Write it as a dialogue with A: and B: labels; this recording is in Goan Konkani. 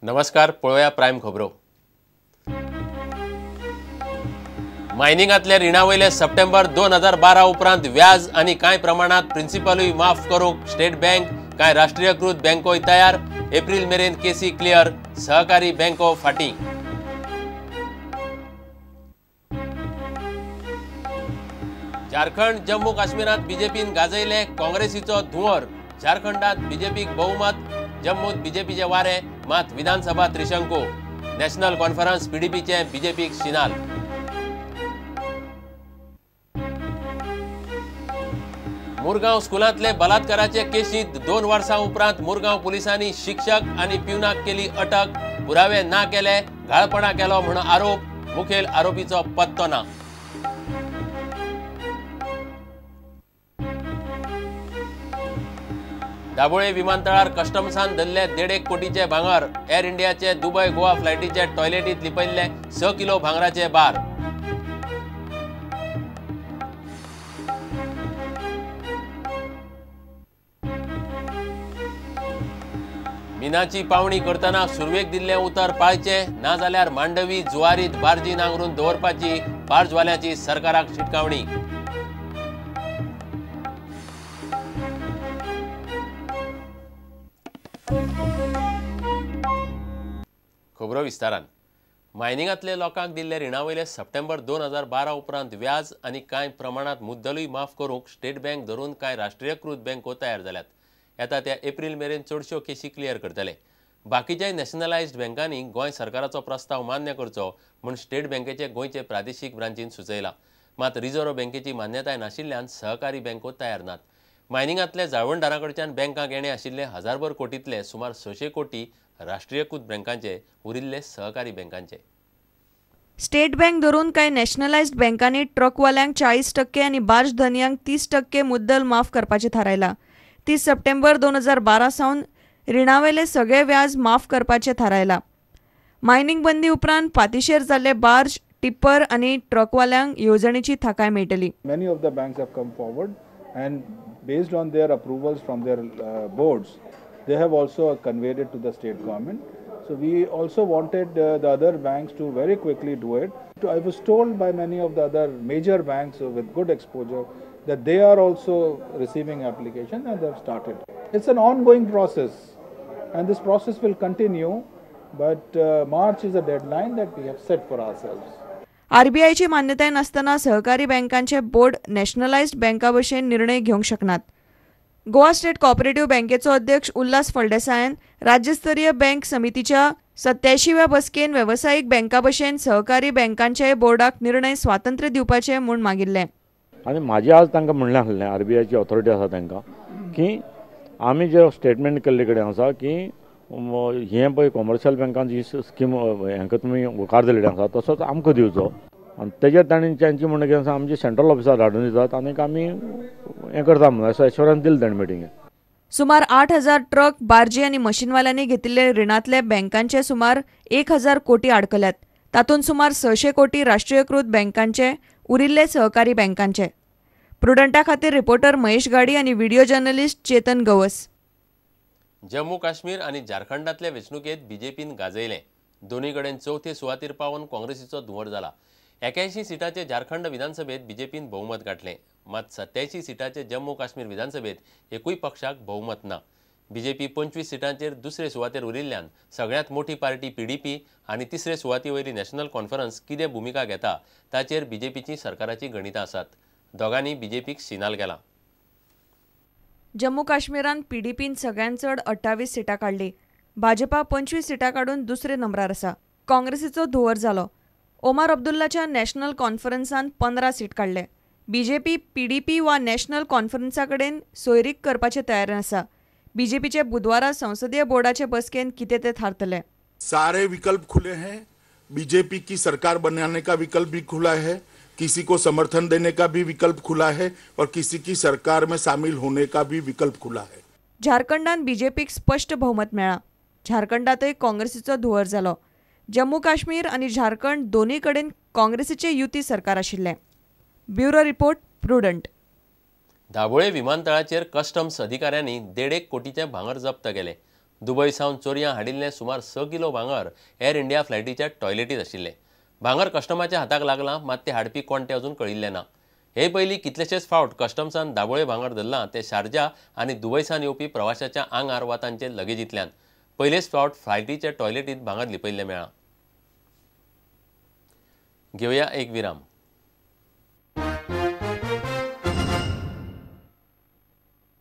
A: नमस्कार, पळोवया प्रायम खबरो. मायनिंगांतल्या रिणा वयले सप्टेंबर 2012 उपरांत व्याज आनी कांय प्रमाणांत प्रिन्सिपलूय माफ करूंक स्टेट बँक, कांय राष्ट्रीयकृत बँकोय तयार. एप्रील मेरेन केसी क्लियर, सहकारी बँको फाटीं. झारखंड जम्मू काश्मीरांत बीजेपीन गाजयले काँग्रेसीचो धुंवर. झारखंडात बीजेपीक बहुमत, जम्मूत बीजेपीचे वारे, मात विधानसभा त्रिशंकू. नॅशनल कॉन्फरन्स पीडीपीचे बीजेपीक शिनाल. मुरगांव स्कुलांतले बलात्काराचे केशींत 2 वर्सां उपरांत मुरगांव पुलिसांनी शिक्षक आनी प्युनाक केली अटक. पुरावे ना केले, घाळपणा केलो म्हूण आरोप. मुखेल आरोपीचो पत्तो ना. दाबोळे विमानतळार कस्टम्सान धरले 1.5 कोटीचे भांगर. एअर इंडियाचे दुबय गोवा फ्लायटीचे टॉयलेटीत लिपयल्ले 6 किलो भांगराचे बार. मिनाची पावणी करतना सुरवेक दिल्लें उतर पाळचें, नाजाल्यार मांडवी जुवारीत बार्जी नांगरून दवरपाची बार्जवाल्यांची सरकाराक शिटकावणी. खबरो विस्तारान. मायनिंगांतले लोकांक दिल्ले रिणा वयले सप्टेंबर 2012 उपरांत व्याज आनी कांय प्रमाणांत मुद्दलूय माफ करूंक स्टेट बँक धरून कांय राष्ट्रीयकृत बँको तयार जाल्यात. येता त्या एप्रील मेरेन चडश्यो केशी क्लियर करतले. बाकीच्याय नॅशनलायज्ड बँकांनी गोंय सरकाराचो प्रस्ताव मान्य करचो म्हूण स्टेट बँकेचे गोंयचे प्रादेशीक ब्रांचीन सुचयलां. मात रिझर्व्ह बँकेची मान्यताय नाशिल्ल्यान सहकारी बँको तयार नात. मायनिंगांतले जाळवणदारां कडच्यान बँकांक येणे आशिल्ले हजारभर कोटींतले सुमार 600 कोटी राष्ट्रीयकृत बँकांचे, उरिल्ले सहकारी बँकांचे.
B: स्टेट बँक धरून कांय नॅशनलायज्ड बँकांनी ट्रकवाल्यांक 40% आनी बार्ज धनयांक 30% मुद्दल माफ करपाचें थारायलां. 30 सप्टेंबर 2012 सावन रिणावेले सगळे व्याज माफ करपाचें थारायलां. मायनिंग बंदी उपरांत पातिशेर जाल्ले बार्ज, टिप्पर आनी ट्रकवाल्यांक येवजणेची थाकाय मेळटली.
C: Many of the banks have come forward and based on their approvals from their boards, they have also conveyed it to the state government. So we also wanted the other banks to very quickly do it. I was told by many of the other major banks with good exposure that they are also receiving applications and they have started. It's an ongoing process and this process will continue, but March is a deadline that we have set for ourselves.
B: आरबीआयची मान्यताय नासतना सहकारी बँकांचे बोर्ड नॅशनलायज्ड बँका भशेन निर्णय घेवंक शकनात. गोवा स्टेट कॉपरेटिव्ह बँकेचो अध्यक्ष उल्हास फळदेसायान राज्यस्तरीय बँक समितीच्या 87व्या बसकेन वेवसायीक बँका भशेन सहकारी बँकांच्याय बोर्डाक निर्णय स्वातंत्र्य दिवपाचे म्हूण मागिल्लें.
D: आनी म्हाजें आज तांकां म्हणलें आसलें, आरबीआयची ऑथॉरिटी आसा तांकां, की आमी जे स्टेटमेंट केल्ले कडेन आसा की हें पळय कॉमर्शियल बँकान जी स्कीम हांकां तुमी होकार दिल्ली आसा तसोच आमकां दिवचो. आनी तेजेर तांणी तांची म्हणणें कितें आसा, आमचे सेंट्रल ऑफिसार धाडून दितात आनी आमी हें करता म्हणून असो एश्योरन्स दिलें ताणें मिटिंगेक.
B: सुमार 8000 ट्रक, बार्जी आनी मशीनवाल्यांनी घेतिल्ले रिणांतले बँकांचे सुमार 1000 कोटी आडकल्यात. तातूंत सुमार 600 कोटी राष्ट्रीयकृत बँकांचे, उरिल्ले सहकारी बँकांचे. प्रुडंटा खातीर रिपोर्टर महेश गाडी आनी व्हिडिओ जर्नलिस्ट चेतन गवस.
A: जम्मू काश्मीर आनी झारखंडांतले वेंचणुकेंत बीजेपीन गाजयलें. दोनूय कडेन चवथे सुवातेर पावन काँग्रेसीचो धुंवर जाला. 81 सिटाचे झारखंड विधानसभेत बीजेपीन बहुमत गाठलें, मात 87 सिटाचे जम्मू काश्मीर विधानसभेत एकूय पक्षाक बहुमत ना. बीजेपी 25 सिटांचेर दुसरे सुवातेर उरिल्ल्यान सगळ्यांत मोठी पार्टी पीडीपी आनी तिसरे सुवाते वयली नॅशनल कॉन्फरन्स कितें भुमिका घेता ताचेर बीजेपीची सरकाराची गणितां आसात. दोगांनी बीजेपीक शिनाल केला.
B: जम्मू काश्मीरान पीडीपीन सगळ्यांत चड 28 सिटां काडली. भाजपा 25 सिटां काडून दुसरे नंबरार आसा. काँग्रेसीचो धुंवर जालो. ओमार अब्दुल्लाच्या नॅशनल कॉन्फरन्सान 15 सीट काडले. बीजेपी पीडीपी वा नॅशनल कॉन्फरन्सा कडेन सोयरीक करपाचे तयारेन आसा. बीजेपीचे बुधवारा संसदीय बोर्डाचे बसकेन कितें ते थारतले.
E: सारे विकल्प खुले हैं. बीजेपी की सरकार बनाने का विकल्प भी खुला है, किसी को समर्थन देने का भी विकल्प खुला है और किसी की सरकार में शामिल होने का भी विकल्प खुला है.
B: झारखंडान बीजेपीक स्पष्ट बहुमत मेळ्ळां. झारखंडातय काँग्रेसीचो धुंवर जालो. जम्मू काश्मीर आनी झारखंड दोनूय कडेन काँग्रेसीचे युती सरकार आशिल्लें. Bureau report, Prudent.
A: Dabolim विमानतळाचेर कस्टम्स अधिकाऱ्यांनी 1.5 कोटीचें भांगर जप्त केलें. दुबय सावन चोरयां हाडिल्लें सुमार 6 किलो भांगर एअर इंडिया फ्लायटीच्या टॉयलेटीत आशिल्लें. भांगर कस्टमाच्या हाताक लागलां, मात ते हाडपी कोण ते अजून कळिल्लें ना. हे पयलीं कितलेशेच फावट कस्टम्सान दाबोळे भांगर धरलां ते शारजा आनी दुबयसान येवपी प्रवाशाच्या आंगार वा तांचे लगेजींतल्यान. पयलेच फावट फ्लायटीच्या टॉयलेटीत भांगर लिपयिल्लें मेळ्ळां. घेवया एक विराम.